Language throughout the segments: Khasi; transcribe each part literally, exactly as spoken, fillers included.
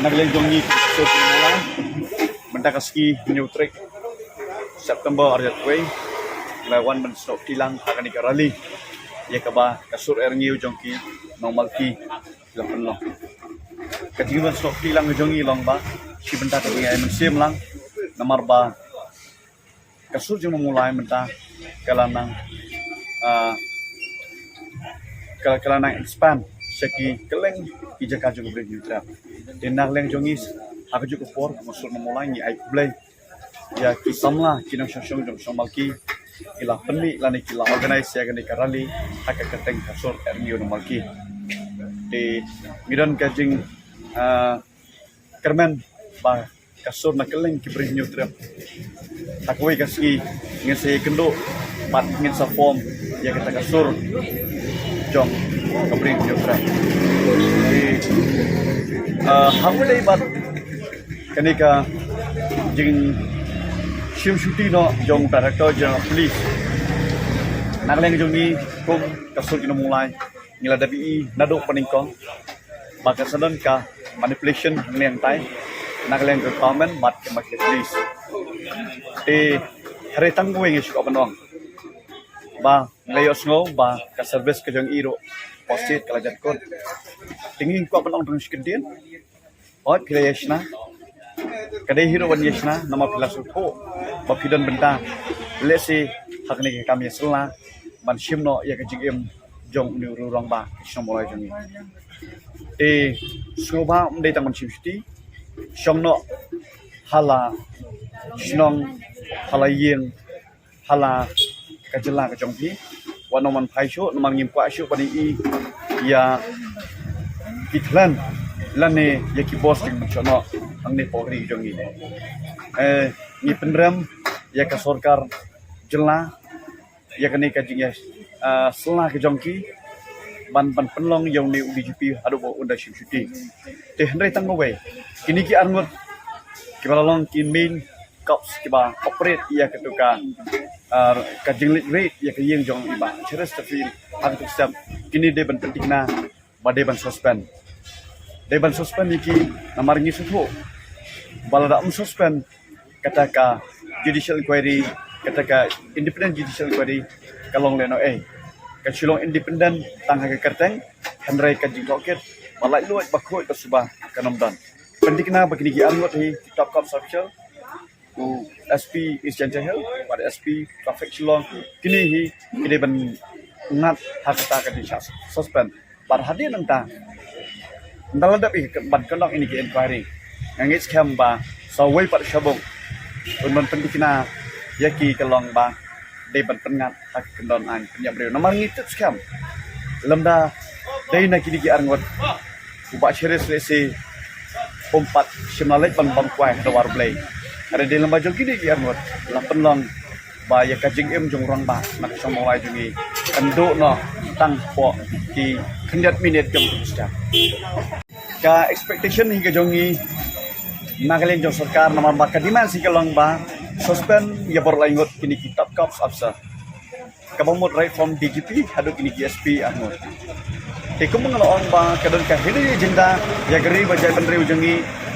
Na ka liang jong ngi ka Sur Nongmawlai, mynta ka sngi hynñiew tarik September ar hajar arphew wei, ngi la wan ban snoh kti lang ha kane ka rally ïa kaba ka sur Erngiu jong ki Nongmalki ki la pynlong. Ka jingwan snoh kti lang jong ngi long ba shi bynta ka jingïaid mynsiem lang, namar ba ka sur jong Nongmawlai mynta ka la nang, ah, ka, ka la nang expand sha ki kylleng ki jaka jong ka Bri Hynñiewtrep. Te na ka liang jong ngi ha kajuh ka por, ka sur Nongmawlai, ngi ai khublei ïa ki samla, ki nongshong shnong jong Nongmalki, ki la pynmih lane ki la organize ïa kane ka rally ha ka kyrteng ka sur Erngiu Nongmalki. Te ngi don ka jing, ah, kyrmen ba ka sur na kylleng ki Bri Hynñiewtrep ha kawei ka sngi ngin sa ïakynduh bad ngin sa form ïa kata ka sur jong ka Bri Hynñiewtrep. Te, ah, ha kaba ïadei bad kane ka jingshim shuti noh jong Director General Police, na ka liang jong ngi kum ka sur jong Nongmawlai, ngi la dep ïohi naduh pynnyngkong ba ka sa don ka manipulation nangtai na ka liang ka government bad ka, bad ka police. Te hynrei tang kawei ngi shu kwah ban ong ba ngi la ïohsngew ba ka service ka jong i ruh post ka la jan kut. Te ngi kwah ban ong tang shi kyntien. Hooid, phi la ïa shna. Ka dei hi ruh ban ïa shna, namar phi la sngewthuh ba phi don bynta, lehse ha kane ka kam ïa shylla ban shim noh ïa ka jingim jong une u rangbah ka shnong Mawlai jong ngi. Te sngewbha ym dei tang ban shim shuti, shong noh ha la shnong, ha la ïing, ha la ka jylla ka jong phi. Wat nym phai shuh, namar ngim kwah shuh ban ïohi ïa ki thlan lane ïa ki bos jingmynshuwa noh hangne ha ri jong ngi. Eh, ngi pynrem ïa ka sorkar jylla, ïa kane ka jingïa, ah, shylla ka jong ki ban, ban pynlong ïa une u D G P haduh ba un da shim shuti. Te hynrei tang kawei, kine ki arngut kiba la long ki main cops kiba operate ïa katu ka, ah, ka jingleit raid ïa ka ïing jong i Bah Cheresterfield ha katu ka step, kine dei ban pynthikna ba dei ban suspend. Dei ban suspend ïa ki, namar ngi sngewthuh ba lada ym suspend, kata ka judicial inquiry, kata ka independent judicial inquiry ka long lehnohei. Ka shu long independent tang ha ka kyrteng, hynrei ka jingtohkit ba laitluid, ba khuid, ba suba kan ym don. Pynthikna ba kine ki arngut hi, ki top cops official, u S P East Jaintia Hills bad S P Traffic Shillong, kine hi ki dei ban ngat ha kata ka jingshah suspend. Bad hadien nangta, ynda la dep ban conduct ïa ki inquiry, nga ngeit skhem ba sa wei pat shabong un ban pynthikna ïa ki, ka long ba dei ban pynngat ha ka kyndon aiñ pynïap briew. Namar ngi tip skhem, lymda dei na kine ki arngut, u Bah Cheres lehse um pat shym la leit ban bam kwai ha dwar Blei. Hynrei dei lyngba jong kine ki arngut la pynlong ba ïa ka jingim jong u rangbah na ka shnong Mawlai jong ngi kan duh noh tang hapoh ki khyndiat minit jong ka step. Ka expectation hi ka jong ngi na ka liang jong sorkar, namar ba ka demand hi ka long ba suspend ïa baroh lai ngut kine ki top cops officer, kaba mut right from D G P haduh kine ki S P arngut. Te kumba nga la ong ba ka don ka hidden agenda ïa ka ri bad jaitbynriew jong ngi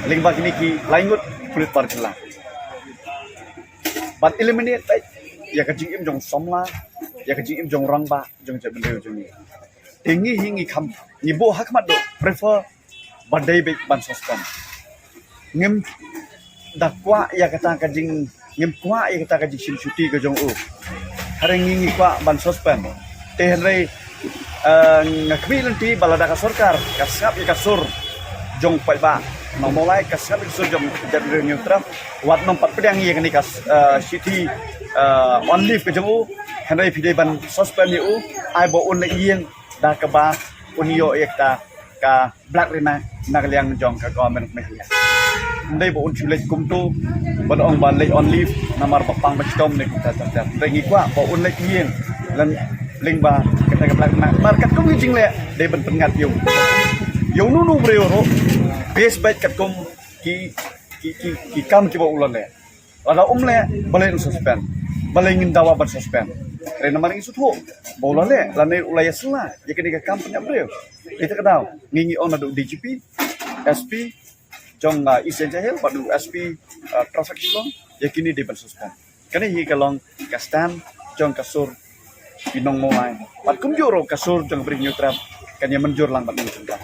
lyngba kine ki lai ngut pulit bar jylla, ban eliminate ïa ka jingim jong u samla, ïa ka jingim jong u rangbah jong jaitbynriew jong ngi. Te ngi hi ngi kham, ngi buh ha khmat duh, prefer ba dei beit ban suspend. Ngim da kwah ïa kata ka jing, ngim kwah ïa kata ka jingshim shuti ka jong u. Hynrei ngi, ngi kwah ban suspend. Te hynrei, eh, nga khmih lynti ba lada ka sorkar ka sngap ïa ka sur jong u paidbah Nongmawlai, ka sngap ïa ka sur jong jaitbynriew Hynñiewtrep, wat nym pat pdiang ïa kane ka, eh, shithi, eh, on leave ka jong u. Hynrei phi dei ban suspend ïa u, ai ba un leit ïing da kaba un ïoh ïa kata ka black remark na ka liang jong ka government of Meghalaya. Ym dei ba un shu leit kumto, ban ong ba leit on leave namar ba pang ba shitom ne kumta kumta. Hynrei ngi kwah ba un leit ïing lyngba kata ka black remark. Namar katkum ki jingleh dei ban pynngat ïa u, ïa uno uno u briew ruh, base beit katkum ki, ki, ki, ki kam kiba u la leh. Lada um leh, balei un suspend? Balei ngin dawa ban suspend? Hynrei namar ngi sngewthuh ba u la leh lane u la ïa shylla ïa kane ka kam pynïap briew. Ïa kata ka daw ngi, ngi ong naduh D G P, S P, jong, ah, East Jaintia Hills bad u S P, ah, Traffic Shillong, ïa kine dei ban suspend. Kane hi ka long ka stand jong ka sur ki nong Mawlai. Bad kumjuh ruh ka sur jong ka Bri Hynñiewtrep kan ïa mynjur lang bad nongshun ka.